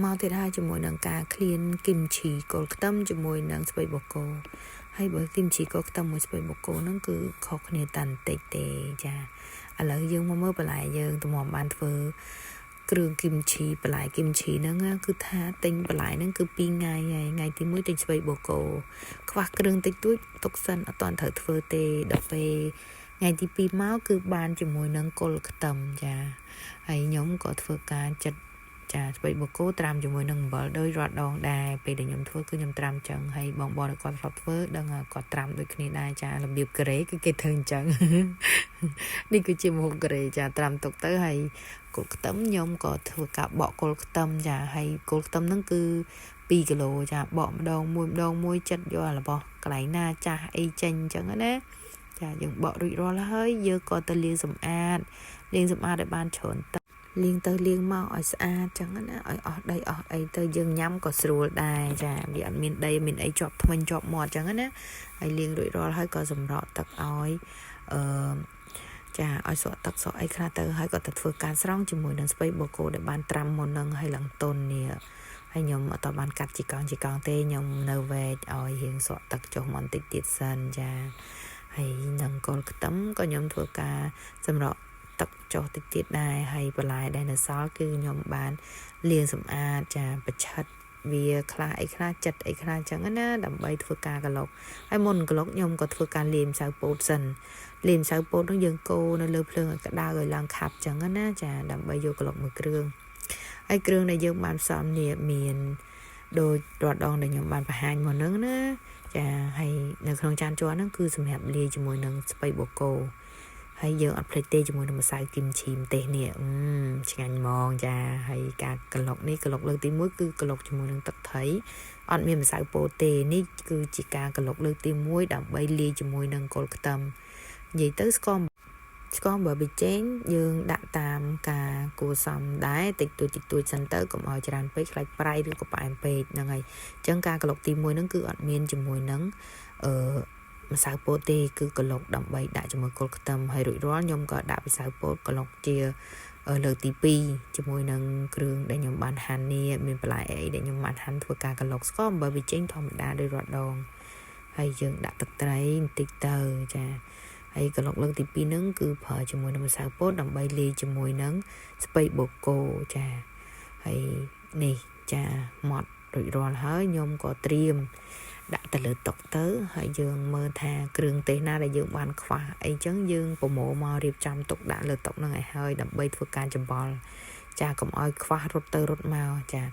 មកទៀតហើយជាមួយនឹងការក្លៀនគីមឈីគល់ខ្ទឹមជាមួយនឹងស្ពៃបូកូហើយបើគីមឈីគល់ខ្ទឹមមួយស្ពៃបូកូហ្នឹងគឺខុសគ្នាតែបន្តិចទេចាឥឡូវយើងមកមើលបន្លែយើងតម្រាំបានធ្វើគ្រឿងគីមឈីបន្លែគីមឈីហ្នឹងគឺថាទិញបន្លែហ្នឹងគឺ2ថ្ងៃហើយថ្ងៃទី1ទិញស្ពៃបូកូខ្វះគ្រឿងតិចតួចទុកសិនអត់ទាន់ត្រូវធ្វើទេដល់ពេលថ្ងៃទី2មកគឺបានជាមួយនឹងគល់ខ្ទឹមចាហើយខ្ញុំក៏ធ្វើការចិត្តចាស្ពៃបូកូត្រាំជាមួយនឹងអំបិលដោយរាល់ដងដែរពេលដែលខ្ញុំធ្វើគឺខ្ញុំត្រាំចឹងហើយបងបងដែលគាត់ធ្លាប់ធ្វើដឹងគាត់ត្រាំដូចគ្នាដែរចារបៀបកូរ៉េគឺគេធ្វើអញ្ចឹងនេះគឺជាម្ហូបកូរ៉េចាត្រាំទុកទៅហើយគល់ខ្ទឹមខ្ញុំក៏ធ្វើការបកគល់ខ្ទឹមចាហើយគល់ខ្ទឹមហ្នឹងគឺ2គីឡូចាបកម្ដងមួយម្ដងមួយចិត្តយករបស់កន្លែងណាចាស់អីចេញអញ្ចឹងណាចាយើងបករួចរាល់ហើយយើងក៏ទៅលាងសម្អាតលាងសម្អាតឲ្យបានច្រើនទឹកលាងទៅលាងមកឲ្យស្អាតចឹងណាឲ្យអស់ដីអស់អីទៅយើងញ៉ាំក៏ស្រួលដែរចាវាអត់មានដីមានអីជាប់ធ្មេញជាប់មាត់ចឹងណាហើយលាងរួចរាល់ហើយក៏សម្រក់ទឹកឲ្យអឺចាឲ្យស្រក់ទឹកស្រក់អីខ្លះទៅហើយក៏ទៅធ្វើការស្រង់ជាមួយនឹងស្ពៃបូកូដែលបានត្រាំមុននឹងឲ្យឡើងតុននេះហើយខ្ញុំអត់បានកាត់ជាកង់ជាកង់ទេខ្ញុំនៅវែកឲ្យរៀងស្រក់ទឹកចុះមកបន្តិចទៀតសិនចាហើយនឹងគល់ខ្ទឹមក៏ខ្ញុំធ្វើការសម្រក់ទឹកចុះតិចទៀតដែរហើយបន្លែដែលនៅសល់គឺខ្ញុំបានលាងសម្អាតចាប្រឆិតវាខ្លះអីខ្លះចិត្តអីខ្លះចឹងណាដើម្បីធ្វើការក្លុកហើយមុនក្លុកខ្ញុំក៏ធ្វើការលាយម្សៅពោតសិនលាយម្សៅពោតនោះយើងកូរនៅលើភ្លើងឲ្យក្តៅឲ្យឡើងខាប់ចឹងណាចាដើម្បីយកក្លុកមួយគ្រឿងហើយគ្រឿងដែលយើងបានផ្សំនេះមានដូចរាល់ដងដែលខ្ញុំបានបង្ហាញមកហ្នឹងណាចាហើយនៅក្នុងចានជ័រហ្នឹងគឺសម្រាប់លាយជាមួយនឹងស្ពៃបូកូហើយយើងអត់ភ្លេចទេជាមួយនឹងម្សៅគីមឈីម្ទេសនេះឆ្ងាញ់ហ្មងចាហើយការក្លុកនេះក្លុកលើកទី1គឺក្លុកជាមួយនឹងទឹកត្រីអត់មានម្សៅពោតទេនេះគឺជាការក្លុកលើកទី1ដើម្បីលាយជាមួយនឹងគល់ខ្ទឹមនិយាយទៅស្ករស្ករប៊ីចេងយើងដាក់តាមការគួរសមដែរតិចតួចតិចតួចសិនទៅកុំឲ្យច្រើនពេកខ្លាចប្រៃឬក៏ផ្អែមពេកហ្នឹងហើយអញ្ចឹងការក្លុកទី1ហ្នឹងគឺអត់មានជាមួយនឹងអឺម្សៅពោតទេគឺក្លុកដើម្បីដាក់ជាមួយគល់ខ្ទឹមហើយរួចរាល់ខ្ញុំក៏ដាក់ម្សៅពោតក្លុកជាលើកទី2ជាមួយនឹងគ្រឿងដែលខ្ញុំបានហាន់នេះមានបន្លែអីដែលខ្ញុំបានហាន់ធ្វើការក្លុកស្ករអំបិលប៊ីចេងធម្មតាដោយរាល់ដងហើយយើងដាក់ទឹកត្រីបន្តិចទៅចាហើយក្លុកលើកទី2ហ្នឹងគឺប្រើជាមួយនឹងម្សៅពោតដើម្បីលាយជាមួយនឹងស្ពៃបូកូចាហើយនេះចាម៉ត់រួចរាល់ហើយខ្ញុំក៏ត្រៀមដាក់ទៅលើតុទៅហើយយើងមើលថាគ្រឿងទេសណាដែលយើងបានខ្វះអីចឹងយើងប្រមូលមករៀបចំទុកដាក់លើតុហ្នឹងឲ្យហើយដើម្បីធ្វើការច្របល់ចាកុំឲ្យខ្វះរត់ទៅរត់មកចា។